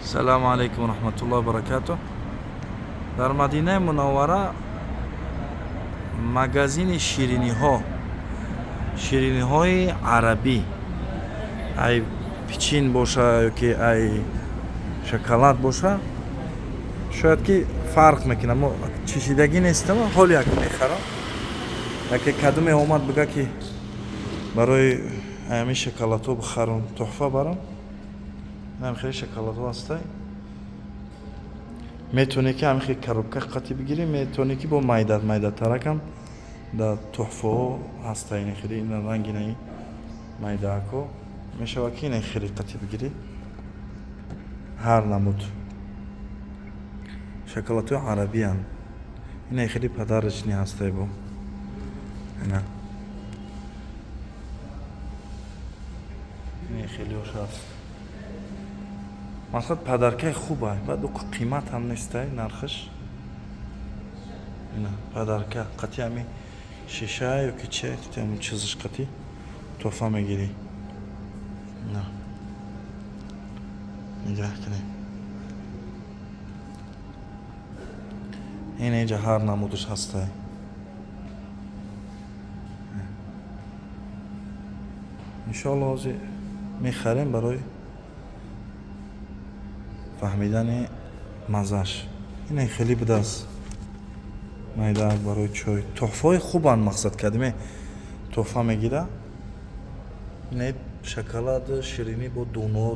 Салому алайкум раҳматуллоҳи баракату. Дар Мадинаи Мунаввара магазини шириниҳо, шириниҳои арабӣ, ай пичин боша ёки ай шоколад боша, шояд ки фарқ мекунад. Мо чишидагӣ нестам, ҳол як мехарам. Яке кадуме омад бига, ки барои ҳамин шоколадҳо бихарам, тӯҳфа барам. Инам хеле шоколадҳо ҳастай. Метавонӣ ки ҳамин хел коробка қатӣ бигирӣ, метавонӣ ки бо майда майдатаракам дар тӯҳфаҳо ҳастай. Ин хеле ина ранги инаи майдаако мешавад, ки ина хеле қатӣ бигирӣ. Ҳар намуд шоколадҳои арабиянд. Ина хеле подарочный ҳастай, бо ина ин хелеош ҳаст. Мақсад, подаркаи хубай, баъд қимат ҳам нестай нархаш. Ина подарка қати ҳами шиша ёки чи, қати ҳамн чизаш қати тӯҳфа мегирӣ. Ина нигаҳ кунед, ин инҷа ҳар намудаш ҳастай. Иншоалло, ҳозир мехарем барои фаҳмидани маззаш. Ина хеле будааст майдаак барои чой. Тӯҳфаҳои хубанд. Мақсад, кадиме тӯҳфа мегира, ина шоколад, ширинӣ бо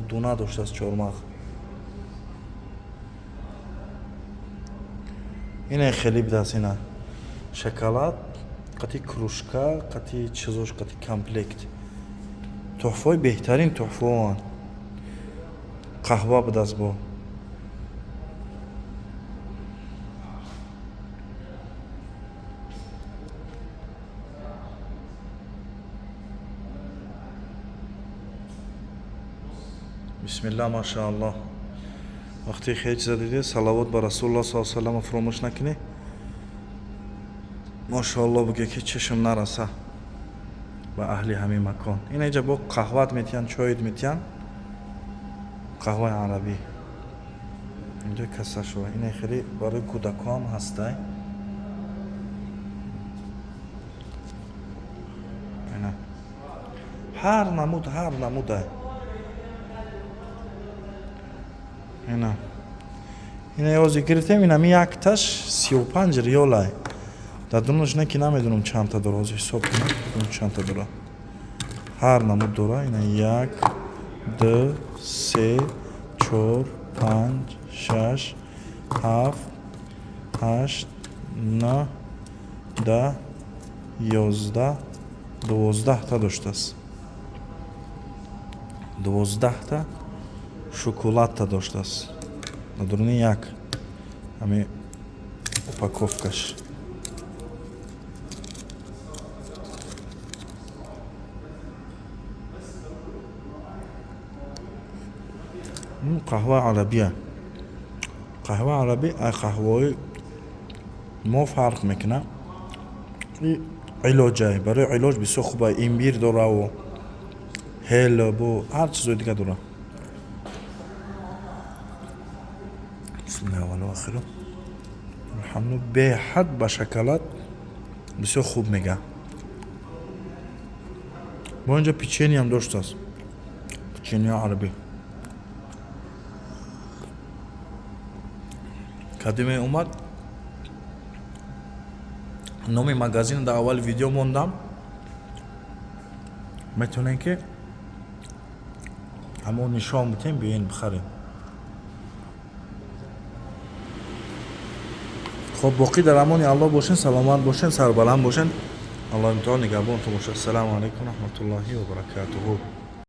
дуна доштааст, чормағз. Ина хеле будааст, ина шоколад қати кружка, қати чизош, қати комплект. Тӯҳфаҳои беҳтарин тӯҳфаҳоанд. Қаҳва будааст бо. Бисмилла, машааллоҳ. Вақте хеле чиза дидед, салавот ба Расулуллоҳ саллаллоҳу алайҳи васаллам фуромӯш накунӣ. Машааллоҳ буге, ки чашм нараса ба аҳли ҳамин макон. Ина инҷа бо қаҳват метиҳанд, чоид метиҳанд, қаҳваи арабӣ. Инҷа касашо ина хеле барои кӯдакҳоам ҳастай. Ина ҳар намуд, ҳар намудай. Ина ина ёзи гирифтем, инами якташ 35 риёлай. Дар дунаш не, ки намедонам чандта дора, ҳозир ҳисоб кунам чандта дора. Ҳар намуд дора. Ина як, ду, се, чор, панҷ, шаш, ҳафт, ҳашт, наҳ, 10, 11, 12та доштааст. 12та шоколадта доштааст дар дуруни як ҳами упаковкаш. Қаҳваи арабия. Қаҳваи арабӣ ай қаҳваҳои мо фарқ мекунад. Илоҷай, барои илоҷ бисёр хуба. Имбир дораву ҳел, бо ҳар чизои дига дора. Бисмиллаҳи аввалу охиру алҳамду. Беҳад ба шоколад бисёр хуб мега. Бо инҷа печеньеам доштааст, печеньеи арабӣ. Кадиме омад, номи магазин дар аввали видео мондам, метавонем ки ҳамон нишон битем, биёен бихарем. Хоб, боқӣ дар амони Аллоҳ бошен, саломат бошен, сарбаланд бошен. Аллоҳи мутаол нигаҳбонтон бошад. Ассалому алайкум раҳматуллоҳи ва баракатуҳу.